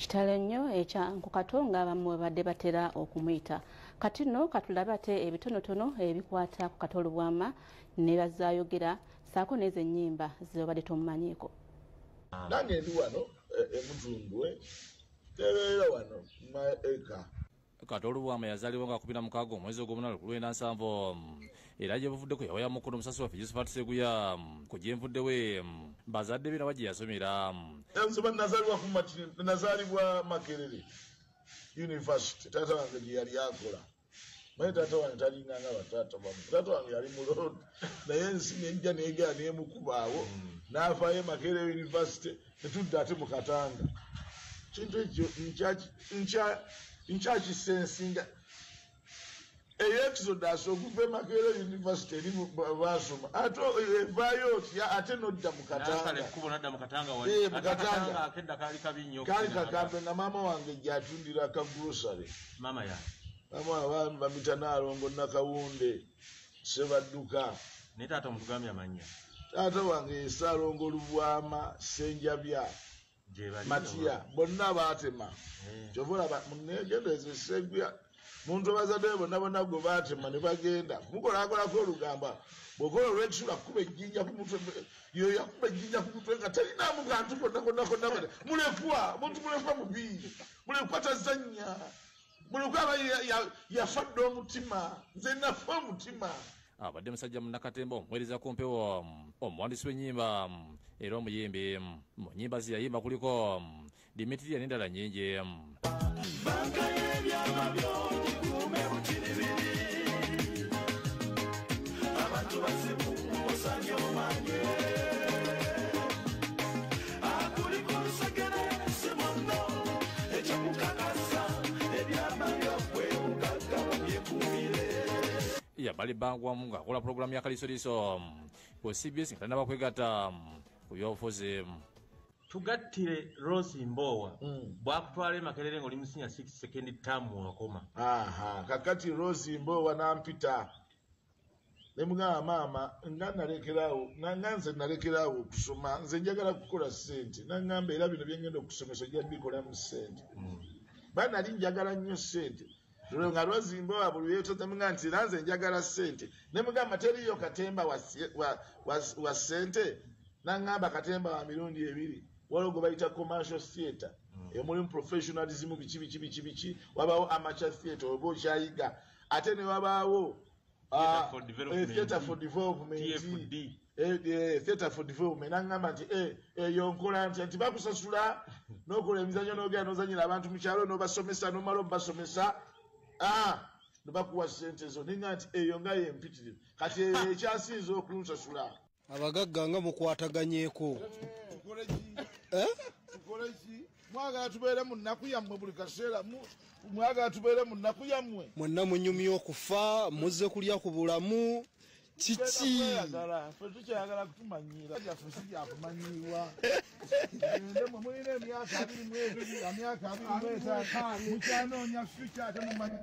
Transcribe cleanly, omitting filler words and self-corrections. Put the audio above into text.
Kitalo nnyo ekya Nkukato ng'abamu babadde batera okumuyita. Kati nno katulabe ate ebitonotono ebikwata ku Kato Lubwama ne bazaayogera ssaako n'ezo ennyimba z'obadde tomumanyiiko. Nange ndi wano emutundwe tebeera wano eka. Kato Lubwama yazaalibwa nga 16 omwezi ogw'omunaana 1970 era gye buvuddeko yawaya mukono omusasi waffe Josephat Seguya ku gye nvuddewe bazadde be nabo gye yasomera. Nsoma nazaalibwa ku nazaalibwa Makerere University, taata wange gye yali akola. Naye taata wange talinga nga bataata bamu. Taata wange yali mulondo naye ensi nejja neegera neemukubaawo n'avaayo Makerere University ne tudda ate mu Katanga. Kintu ekyo nkyakisensinga eyo exodus okuva e Makerere University eri baasoma ate evaayo otya ate nodda mu Katanga. Kaali kakambe nga maama wange gy'atundira aka grocery. Maama bamita Naalongo Nakawunde Ssebadduka. Naye taata omutugambye amannya. Taata wange ye Ssaalongo Lubwama Ssenjabya Matiya bonna baatema. Kyova olaba muneegendereze Sseguya muntu abazadde be bonna bonna gwe baatema ne bagenda mukolaakolako olugamba bw'okola olw'ekisula kuba ejjinja ku mutwe yo yakuba ejjinja ku mutwe nga talinaamu kantu konna konna konna. Mulekwa omuntu mulekwa mubi, mulekwa tazannya, mulekwa aba yafa dda omutima. Nze nafa omutima. Abadde musajja munnakatemba omuweereza ku mpewo, omuwandiisi w'ennyimba era omuyimbi. Mu nnyimba ze yayimba kuliko Dimitria n'endala nnyingi. Banka y'ebyama byo gikuume butiribiri, abantu bazibu osanye omanye, akuli ku lusegere si munno, ekyokukakasa ebyama byokwe mugagga babyekuumire. Yabali bangwamu ng'akola pulogulaamu ya Kalisoliso ku CBS nga tannaba kwegatta ku byobufuzi. Tugattire Rose Mbowa bwakutwala e Makerere ng'oli mu senior 6 second term wakoma. Kakati Rose Mbowa n'ampita ne mugamba maama nga nalekeraawo nga nze nalekeraawo okusoma nze njagala kukola ssente. N'aŋŋamba era bino bye ngenda okusomesa ojja bikolamu ssente. Ba nali njagala nnyo ssente. Nga Rose Mbowa buli lwe nti era nze njagala ssente. Ne mugamba teriiyo katemba wa ssente. N'aŋŋamba katemba wa mirundi ebiri. Waliwo gwe bayita commercial theatre emulimu professionalism biki biki biki biki, wabaawo amateur theatre oba okyayiga, ate ne wabaawo theatre for development TFD, theatre for development. N'aŋŋamba nti eyo nkola ntya nti bakusasula n'okola emizannyo n'ogenda n'ozannyira abantu mu kyalo n'obasomesa n'omala obasomesa ne bakuwa ssente zo. Ninga nti eyo nga yempitirivu kati eyo ekyasinze okunsasula. Abagagga nga mukwataganyeeko. Tukole ki? Mwagala tubeere mu nnaku yammwe buli kaseera, mwagala tubeere mu nnaku yammwe. Mwenna munyumye okufa, muzze kulya ku bulamu. Kiki? Ffe tukyayagala kutumanyiira. Gyaffe si gyakumanyiirwa. Gende mwe mulina emyaka 22, emyaka 25, mukyanoonya future ate mumanyi.